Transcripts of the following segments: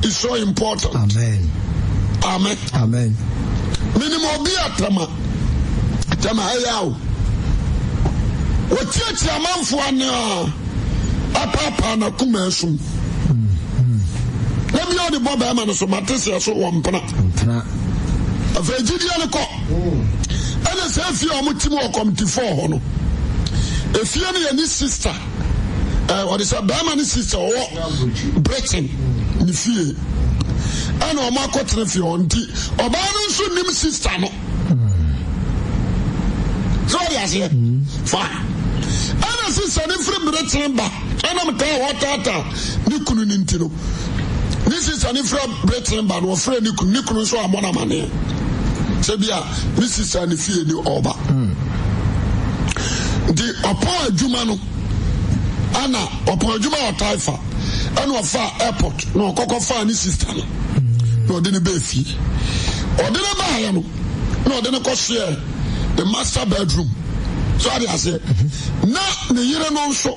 is so important. Amen. Amen. Amen. Menim obi a tɛma tɛma ɛyɛ o. Wɔtiatia amanfoɔ ane a apaapaa n'akoma asum. Na bia ɔde bɔ bɛrima no so mate seɛ so wɔ mpena. Mpena. Afei gyidie no kɔ. Ɛna sɛ efie a wɔte mu wɔ kɔmtifɔɔ hɔ no efie no yɛ ne sista ɛɛ ɔde sɛ bɛrima ne sista ɔwɔ Britain ne fie ɛna wɔn akɔtena fie hɔ nti ɔbaa no nso nim sista no sɛ ɔde aseɛ fa ɛna sista no firi Britain ba ɛnam taa hɔ taataa ne kunu no nti no ne sista no fira Britain ba no ɔfrɛ ne kunu ne kunu nso ammɔ no amaneɛ sɛ bi a ne sista ne fie ni ɔba nti ɔpɔn adwuma no ana ɔpɔn adwuma a ɔtae fa ɛna ɔfa airport na ɔkɔkɔ faa ne sista no na ɔde ne bɛɛ fie ɔde ne baayɛ no na ɔde ne kɔsoɛ the master bedroom so ade aseɛ na ne yere no nso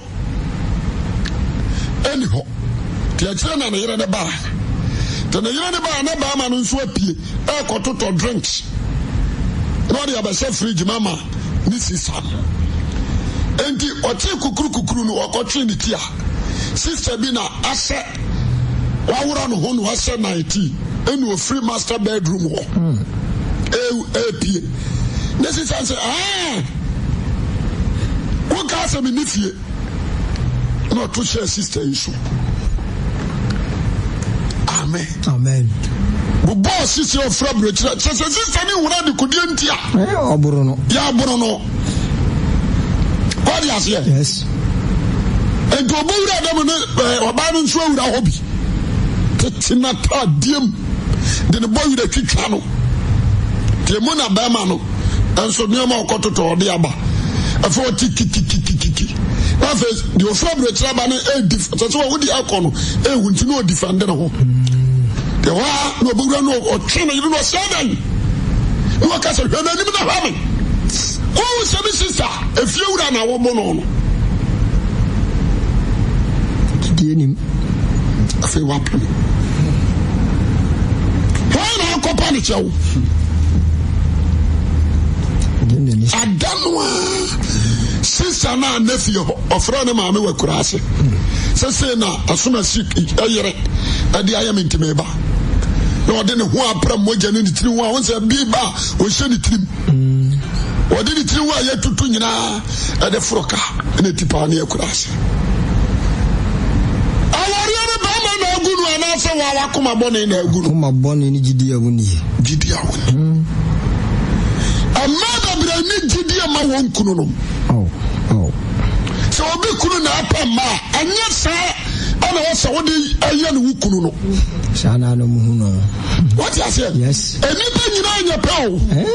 ɛni hɔ nti akyire na ne yere ne baa nti ne yere ne baa na baama no nso apue ɛrekɔtotɔ drinks na ɔde abɛhyɛ fridge ma ma ne sisa no nti ɔte kukuru kukuru no ɔkɔtwe ne ti a sista bi na asɛ waworɔ ne ho na wahyɛ nightie ɛna ofiri master bedroom hɔ ɛɛpie ne sisa sɛ aa woka sɛ menni fie na ɔto hyɛɛ sista yi so amen amen bobɔɔ sisi ɔfrɛ aburokyerɛ kyɛ sɛ sista ne nwura de kodeɛ nti a ɔboro no yɛaboro no wade aseɛ yes nti ɔbɛwura dɛ mu ne ɔbaa no nso awura hɔ bi tete n'ataadeɛ mu de ne bɔ werɛ twitwa no nti emu na bɛrima no nso nneɛma a ɔkɔtotɔ ɔde aba afei ɔte kikikikiki na afei deɛ ɔfiri aburokyerɛ aba no ɛredi sɛ sɛ wɔde akɔ no ɛhu nti na ɔdi fɛnde ne ho deɛ hɔ a na ɔbɛwura no ɔtwe no yere no ɔsɛ dɛn na ɔka sɛ hwɛ n'anim na hwɛ me wohu sɛ me sista Efie wura na wɔbɔ no no. Gyidie nim. Afei wapem. Hwan na akɔpa ne kyɛw? Ada no a sista no a na fie hɔ ɔfrɛ ne maame wɔ akura ase sɛsei na asomasi ɛyere ɛde ayɛ me ntumi ba na ɔde ne ho apra mogya ne ne tiri ho a wɔn sɛ bi ba a ɔhyɛ ne tirim Wɔde ne tiri ho a yɛtutu nyinaa ɛde foro ka ɛna ti paa ne akura ase. Awareɛ no bɛrima na agu no anaasɛ wɔn a wakoma bɔne na agu no. Akoma bɔne ne gyidi a wonni. Gyidi a wonni. Mmaa bebree ne gyidi ma wɔn kunu nom. Oh, oh. Sɛ obi kunu na ɛpɛ mmaa ɛnyɛ saa ɛna wɔsɛ wode ɛyɛ ne wo kunu no. Saa na anam hu no. Wate aseɛ? Yes. Nnipa nyinaa nyɛ pɛ o. Eh?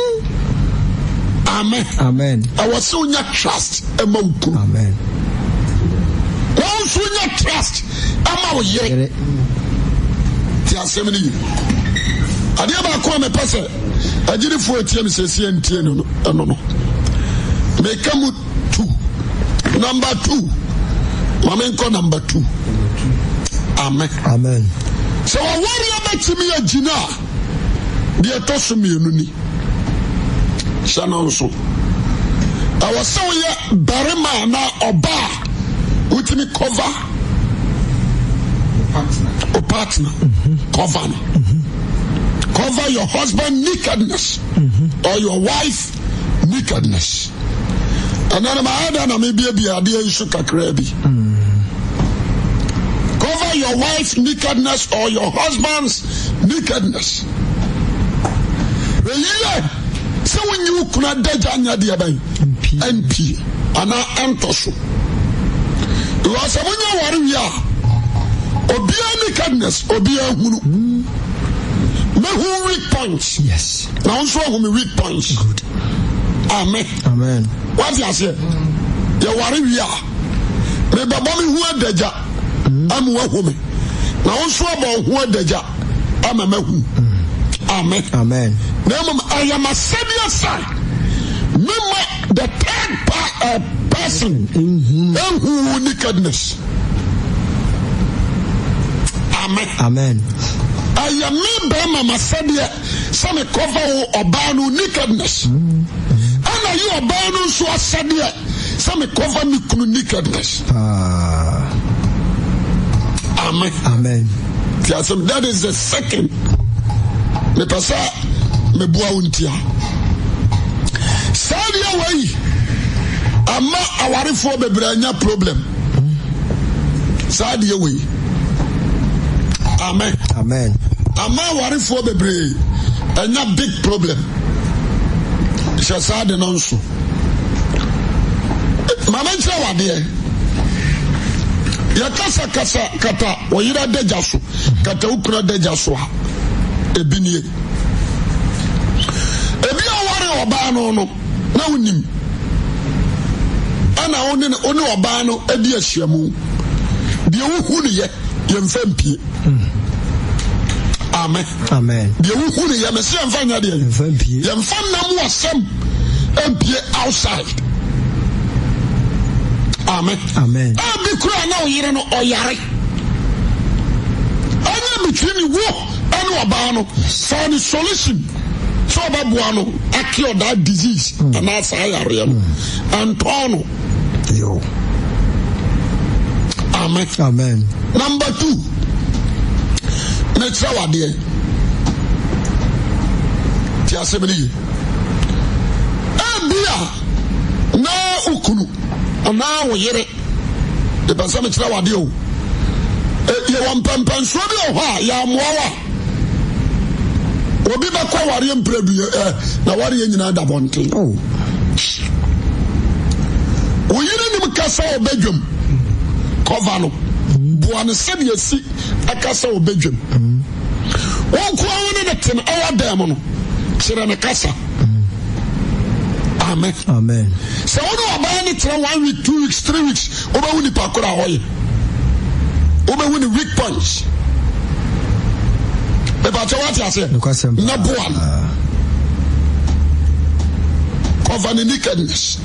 Amen. Amen. Ɛwɔ sɛ wonya trust ɛma wo kunu. Amen. Wɔn nso nya trust ɛma wo yere. Ti asɛm no yi. Adeɛ baako a mepɛ sɛ agyinifoɔ etie mi sɛsi ntie no ɛno no. Meka mu two. Number two. Maame nkɔ number two. Amen. Amen. Sɛ wɔwɔreɛ bɛtumi agyina a, deɛ ɛtɔ so mmienu ni. Hyɛ no nso. Ɛwɔ sɛ woyɛ barima anaa ɔbaa a wotumi cover o partner. Cover no. Cover your husband nakedness or your wife nakedness. Ɛnɛ no mayɛ dɛ na mebiabia adeɛ yi so kakraa bi. Cover your wife's nakedness or your husband's nakedness. Ɛyie sɛ wonyi wo kunu adagya nyɛ deɛ bɛn mpie anaa ɛntɔ so. Because sɛ monya ware wie a, obiara nakedness obiara hunu. Mehu weak points. Yes. Na wo nso ahu me weak points. Good. Amen. Amen. Wate aseɛ? Yɛware wie a, mebɛbɔ me ho adagya ama wahu me. Na wo nso abɔ wo ho adagya ama mahu. Amen. Amen. Na mmom ɛyɛ m'asɛdeɛ sɛ mema the third pa, uh, person ehu wo nakedness. Amen. Amen. Ɛyɛ me bɛrima masɛdeɛ sɛ me cover wo ɔbaa no nakedness. Ɛna yi ɔbaa no nso asɛdeɛ sɛ me cover me kunu nakedness. Ah. Amen. Amen. Ti asɛm that is the second. Mepɛ sɛ meboa wo ntia. Saa deɛ wei ama awarefoɔ bebree anya problem. Saa deɛ wei. Amen. Amen. Ama awarefoɔ bebree anya big problem. Hyɛ saa de no nso. Maame nkyerɛ wadeɛ. Yɛkasa kasa kata ɔyere adagya so, kata wo kunu adagya so a, ebi nie. Ebi a ɔware ɔbaa no no, na wonim. Ɛna wo ne wo ne ɔbaa no adi ahyiamu. Deɛ wohu no yɛ, yɛmfa mpie. Amen. Amen. Deɛ wohu no yɛ, mese yɛmfa nyɛ deɛ. Yɛmfa mpie. Yɛmfa nam asɛm mpie outside. Amen. Amen. Ebi kura na ɔyere no ɔyare. Ɛnyɛ between wo ɛne ɔbaa no saa ne solution sɛ ɔbɛboa no akure that disease hmm. anaa saa yareɛ no hmm. ɛntɔn no. Yo. Amen. Amen. Number two, mekyerɛ wadeɛ ti asɛm no ye. Ebi a na okunu anaa wo yere mepɛ sɛ mekyerɛ wo adeɛ o e, yɛwɔ mpɛmpɛnsoɔ bi wɔ hɔ a yɛamoa wo a obi bɛkɔ awareɛ mprɛdu ɛ na wareɛ nyinaa da bɔnten oh. wo yere nim kasa ɔbɛdwam kɔva no boa no sɛdeɛ si ɛkasa ɔbɛdwam wo nkoa wo ne ne te no ɛwɔ dan mu no kyerɛ ne kasa amen amen Sɛ wo ne ɔbaa no tena one week, two weeks, 3 weeks, wobɛhu nipa koro a ɔyɛ. Wobɛhu ne weak points. Mepakyɛ woate aseɛ? Na boa no. Cover ne nakedness.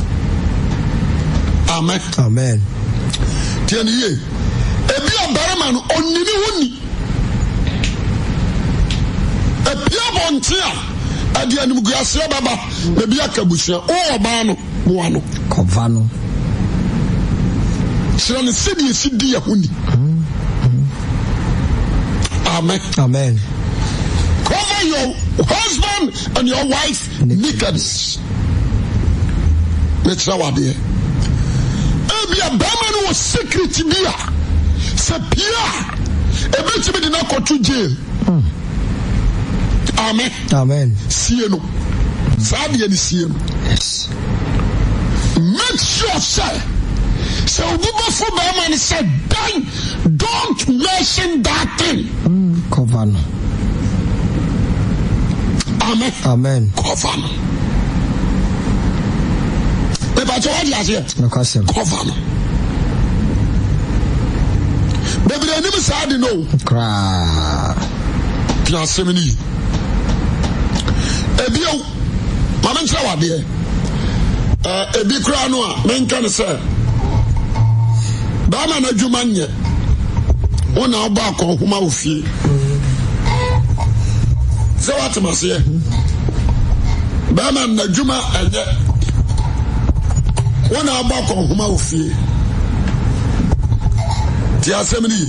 Amen. Amen. Tiɛ ne yie. Ebi a barima no ɔnni ne ho ni. Epia abɔnten a ɛde animguaseɛ bɛba. Na bi aka abusua. Wo ɔbaa no, boa no. Kɔva no. Kyerɛ no sɛdeɛ ɛsi di yɛ ho ni. Amen. Amen. Cover your husband and your wife nakedness. Mekyerɛ wo adeɛ. Ebia bɛrima no wɔ secret bi a sɛ pie a ebetumi de no akɔto jail. Amen. Amen. Sie no. Saa deɛ no sie no. Yes. Make sure sɛ sɛ obi bɛfo bɛrima no sɛ dan don't mention that thing. Cover no. Amen. Amen. Cover no. Mepakyɛ wade aseɛ. Nokwasɛm. Cover no. Bebree anim saa de no. Koraa. Tena asɛm no yi. Ebio, ma menkyerɛ wo adeɛ. Ebi koraa no a, menka no sɛ bɛrima no adwuma nyɛ wo na wobɔ akɔnhoma wɔ fie. Sɛ woatem aseɛ, bɛrima no adwuma ɛnyɛ wo na wobɔ akɔnhoma wɔ fie. Te asɛm no yi.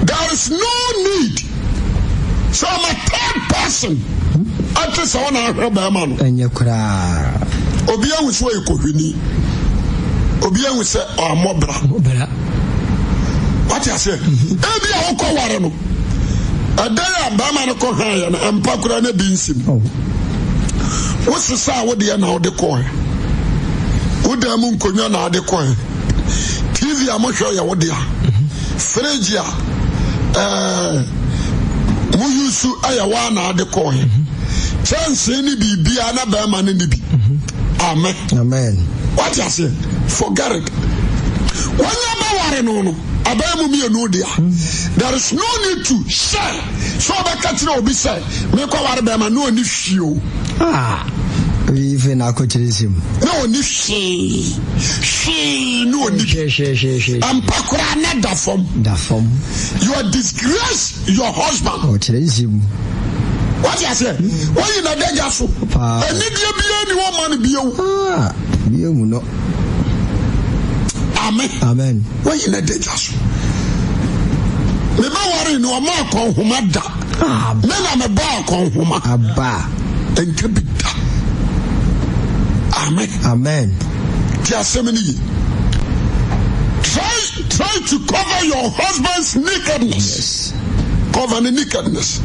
There is no need sɛ ɔma third person ɛte sɛ ɔna ahwɛ bɛrima no. Ɛnyɛ koraa. Obi ahu sɛ ɔyɛ kɔhwini. Obi ahu sɛ ɔammɔ bra. Bra. Wate aseɛ? Mhm. Ebi a wokɔ ware no, ɛdan a bɛrima no kɔ hwɛn yɛ no, mpa koraa na bi nsim. Oh. Wosesa a wodeɛ na wode kɔɛ. Wo dan mu nkonnwa na wode kɔɛ. TV a mohwɛ yɛ wo dea. Fridge a ɛɛ mo yusu yɛ wo na ade kɔɛ. Kyɛnsee ne biribiara na bɛrima no ne bi. Amen. Amen. Wate aseɛ? Forget it. Wɔnyɛ bɛware no no, abɛyɛ mu mmienu dea. There is no need to share. Sɛ ɔbɛka kyerɛ obi sɛ mekɔware bɛrima na ɔni hwee o. Ah. Oyi fɛ na akɔkyerɛ nsɛm. Na ɔni hwee hwee ne ɔni bi. Ampa koraa na da fam. Da fam. You are disgrace your husband. Ɔkyerɛ nsɛm. Wate aseɛ? Woyi na dagya so. Anidie biara ni hɔ ma no bio. Ah, bio mu no. Amen. Amen. Woyi na dagya so. Mebɛware no ɔma akɔnhoma da. Ah. Me na mebɔ akɔnhoma. Aba. Nka bi da. Amen. Amen. Ti asɛm no ye. Try try to cover your husband's nakedness. Yes. Cover the nakedness.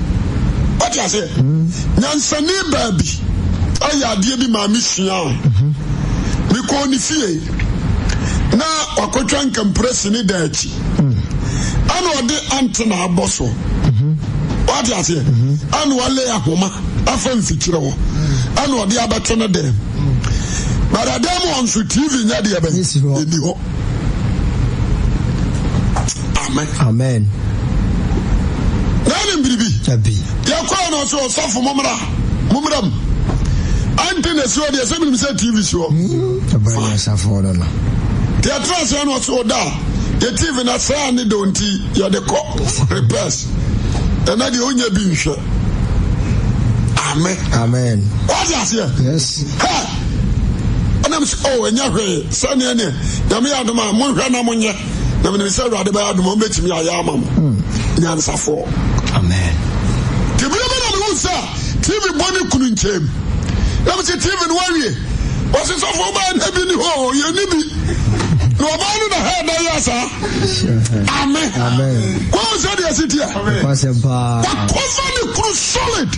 What you say? Mm. Nyansani baabi ayɛ adeɛ bi maa me sua. Mm-hmm. Mekɔɔ ne fie na wakɔtwa nkampura si ne dan akyi. Ɛna ɔde antena abɔ so. Wate aseɛ? Ɛna ɔle ahoma afa mfikyire hɔ. Ɛna ɔde abɛto ne dan mu. But ɛdan mu hɔ nso TV nyɛ deɛ bɛn ɛni hɔ. Amen. Amen. Na ɛnim biribi. Dabi. Yɛkɔɛ no ɔsɛ ɔsɔfo mommra mommra mu. Ante na esi hɔ deɛ sɛ menim sɛ TV si hɔ. Ɛbɛn yɛ asafo no no. Deɛ ɛtena aseɛ no ɔsɛ ɔda a yɛ TV na sɛ ane dɔ nti yɛde kɔ repairs. Ɛnɛ deɛ ɔnyɛ bi nhwɛ. Amen. Amen. Wate aseɛ? Yes. Hɛ! Ɛnam sɛ oh ɛnyɛ hwee sɛ neɛ neɛ nyame yɛ adom a monhwɛ na monyɛ na menim sɛ awurade bɛyɛ adom a ɔmbɛtumi ayɛ ama mo. Hmm. Nyansafoɔ. Amen. Tebea bi na mehu sɛ TV bɔ ne kunu nkyɛn mu. Na mese TV no wawie. Wɔse sɔfo ɔbaa na bi ni hɔ o, yɛni bi. Na ɔbaa no na hɛ da yɛ saa. Amen. Amen. Wɔn sɛ deɛ si teɛ. Nokwasɛm paa. Wakɔfa ne kunu solid.